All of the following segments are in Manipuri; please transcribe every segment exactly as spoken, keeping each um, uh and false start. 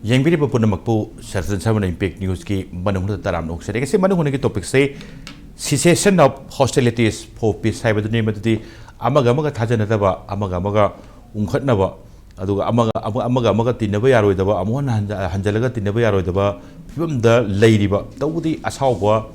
ꯌꯦꯡꯕꯤꯔꯤꯕ ꯄꯨꯝꯅꯃꯛꯄꯨ ꯁꯔꯖꯟ ꯁꯔꯃꯅ ꯏꯝꯄꯦꯛ ꯅ꯭ꯌꯨꯁꯀꯤ ꯃꯅꯨꯡ ꯍꯨꯠꯅ ꯇꯔꯥꯝꯅ ꯑꯣꯛꯆꯔꯤ꯫ ꯉꯁꯤ ꯃꯅꯨꯡ ꯍꯨꯠꯅꯒꯤ ꯇꯣꯄꯤꯛꯁꯦ Cessation of Hostilities for Peace ꯍꯥꯏꯕꯗꯨꯅꯤ꯫ ꯃꯗꯨꯗꯤ ꯑꯃꯒ ꯑꯃꯒ ꯊꯥꯖꯅꯗꯕ, ꯑꯃꯒ ꯑꯃꯒ ꯎꯪꯈꯠꯅꯕ, ꯑꯗꯨꯒ ꯑꯃꯒ ꯑꯃ- ꯑꯃꯒ ꯑꯃꯒ ꯇꯤꯟꯅꯕ ꯌꯥꯔꯣꯏꯗꯕ, ꯑꯃꯨꯛ ꯍꯟꯅ ꯍꯟꯖ- ꯍꯟꯖꯜꯂꯒ ꯇꯤꯟꯅꯕ ꯌꯥꯔꯣꯏꯗꯕ ꯐꯤꯕꯝꯗ ꯂꯩꯔꯤꯕ, ꯇꯧꯕꯗꯤ ꯑꯁꯥꯎꯕ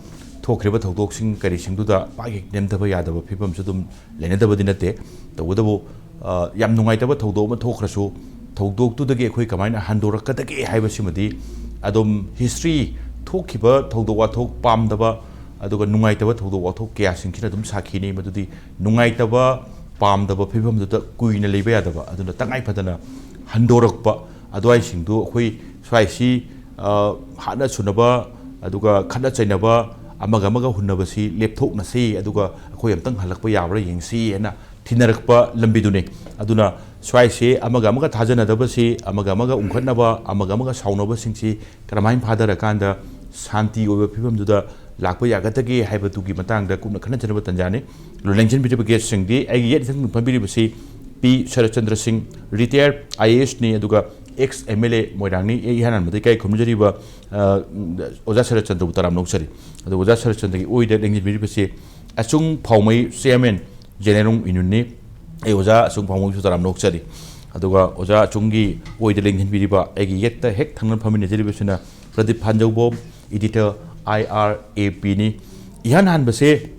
ꯊꯣꯛꯈ꯭ꯔꯤꯕ ꯊꯧꯗꯣꯛꯁꯤꯡ ꯀꯔꯤꯁꯤꯡꯗꯨꯗ ꯄꯥꯛ ꯍꯦꯛ ꯅꯦꯝꯊꯕ ꯌꯥꯗꯕ ꯐꯤꯕꯝꯁꯨ ꯑꯗꯨꯝ ꯂꯩꯅꯗꯕꯗꯤ ꯅꯠꯇꯦ꯫ ꯇꯧꯕꯇꯕꯨ, ꯑ, ꯌꯥꯝ ꯅꯨꯡꯉꯥꯏꯇꯕ ꯊꯧꯗꯣꯛ ꯑꯃ ꯊꯣꯛꯈ꯭ꯔꯁꯨ, ꯊꯧꯗꯣꯛꯇꯨꯗꯒꯤ ꯑꯩꯈꯣꯏ ꯀꯃꯥꯏꯅ ꯍꯟꯗꯣꯔꯛꯀꯗꯒꯦ ꯍꯥꯏꯕꯁꯤꯃꯗꯤ ꯑꯗꯨꯝ ꯍꯤꯁꯇ꯭ꯔꯤ, ꯊꯣꯛꯈꯤꯕ ꯊꯧꯗꯣꯛ ꯋꯥꯊꯣꯛ ꯄꯥꯝꯗꯕ ꯑꯗꯨꯒ ꯅꯨꯡꯉꯥꯏꯇꯕ ꯊꯧꯗꯣꯛ ꯋꯥꯊꯣꯛ ꯀꯌꯥꯁꯤꯡꯁꯤꯅ ꯑꯗꯨꯝ ꯁꯥꯈꯤꯅꯤ꯫ ꯃꯗꯨꯗꯤ ꯅꯨꯡꯉꯥꯏꯇꯕ, ꯄꯥꯝꯗꯕ ꯐꯤꯕꯝꯗꯨꯗ ꯀꯨꯏꯅ ꯂꯩꯕ ꯌꯥꯗꯕ, ꯑꯗꯨꯅ ꯇꯉꯥꯏ ꯐꯗꯅ ꯍꯟꯗꯣꯔꯛꯄ ꯑꯗꯨꯋꯥꯏꯁꯤꯡꯗꯨ ꯑꯩꯈꯣꯏ ꯁ꯭ꯋꯥꯏꯁꯤ, ꯑ, ꯍꯥꯠꯅ ꯁꯨꯅꯕ, ꯑꯗꯨꯒ ꯈꯠꯅ ꯆꯩꯅꯕ, ꯑꯃꯒ ꯑꯃꯒ ꯍꯨꯟꯅꯕꯁꯤ ꯂꯦꯞꯊꯣꯛꯅꯁꯤ, ꯑꯗꯨꯒ ꯑꯩꯈꯣꯏ ꯑꯝꯇꯪ ꯍꯜꯂꯛꯄ ꯌꯥꯕ꯭ꯔꯥ ꯌꯦꯡꯁꯤ ꯍꯥꯏꯅ ꯊꯤꯅꯔꯛꯄ ꯂꯝꯕꯤꯗꯨꯅꯤ꯫ ꯑꯗꯨꯅ ꯁ꯭ꯋꯥꯏꯁꯦ ꯑꯃꯒ ꯑꯃꯒ ꯊꯥꯖꯅꯗꯕꯁꯤ, ꯑꯃꯒ ꯑꯃꯒ ꯎꯪꯈꯠꯅꯕ, ꯑꯃꯒ ꯑꯃꯒ ꯁꯥꯎꯅꯕꯁꯤꯡꯁꯤ ꯀꯔꯝꯍꯥꯏꯅ ꯐꯥꯊꯔꯀꯥꯟꯗ ꯁꯥꯟꯇꯤ ꯑꯣꯏꯕ ꯐꯤꯕꯝꯗꯨꯗ ꯂꯥꯛꯄ ꯌꯥꯒꯗꯒꯦ ꯍꯥꯏꯕꯗꯨꯒꯤ ꯃꯇꯥꯡꯗ ꯀꯨꯞꯅ ꯈꯟꯅꯖꯅꯕ ꯇꯥꯟꯖꯥꯅꯤ꯫ ꯑꯗꯨ ꯂꯦꯡꯁꯤꯟꯕꯤꯔꯤꯕ ꯒꯦꯁꯁꯤꯡꯗꯤ ꯑꯩꯒꯤ ꯌꯦꯠ ꯏꯊꯪ ꯐꯝꯕꯤꯔꯤꯕꯁꯤ ꯄꯤ ꯁꯔꯠꯆꯟꯗ꯭ꯔ ꯁꯤꯡ, ꯔꯤꯇꯥꯌꯔ ꯑꯥꯏ ꯑꯦ ꯑꯦꯁꯅꯤ, ꯑꯗꯨꯒ ꯑꯦꯛꯁ ꯑꯦꯝ ꯑꯦꯜ ꯑꯦ ꯃꯣꯏꯔꯥꯡꯅꯤ꯫ ꯑꯩ ꯏꯍꯥꯟ ꯍꯥꯟꯕꯗ ꯏꯀꯥꯏ ꯈꯨꯝꯅꯖꯔꯤꯕ, ꯑ, ꯑꯣꯖꯥ ꯁꯔꯠꯆꯟꯗ꯭ꯔꯕꯨ ꯇꯔꯥꯝꯅ ꯑꯣꯛꯆꯔꯤ꯫ ꯑꯗꯨꯒ ꯑꯣꯖꯥ ꯁꯔꯠꯆꯟꯗ꯭ꯔꯒꯤ ꯑꯣꯏꯗ ꯂꯦꯡꯁꯤꯟꯕꯤꯔꯤꯕꯁꯤ ꯑꯆꯨꯡ ꯐꯥꯎꯃꯩ, ꯆꯤꯌꯔꯃꯦꯟ ꯖꯦꯅꯦꯔꯣꯡ ꯌꯨꯅꯤꯌꯟꯅꯤ꯫ ꯑꯩ ꯑꯣꯖꯥ ꯑꯆꯨꯡ ꯐꯥꯎꯃꯩꯁꯨ ꯇꯔꯥꯝꯅ ꯑꯣꯛꯆꯔꯤ꯫ ꯑꯗꯨꯒ ꯑꯣꯖꯥ ꯑꯆꯨꯡꯒꯤ ꯑꯣꯏꯗ ꯂꯦꯡꯁꯤꯟꯕꯤꯔꯤꯕ ꯑꯩꯒꯤ ꯌꯦꯠꯇ ꯍꯦꯛ ꯊꯪꯅ ꯐꯝꯃꯤꯟꯅꯖꯔꯤꯕꯁꯤꯅ Pradeep ꯐꯥꯟꯖꯧꯕꯣꯝ, editor I R A ꯄꯤꯅꯤ꯫ ꯏꯍꯥꯟ ꯍꯥꯟꯕꯁꯦ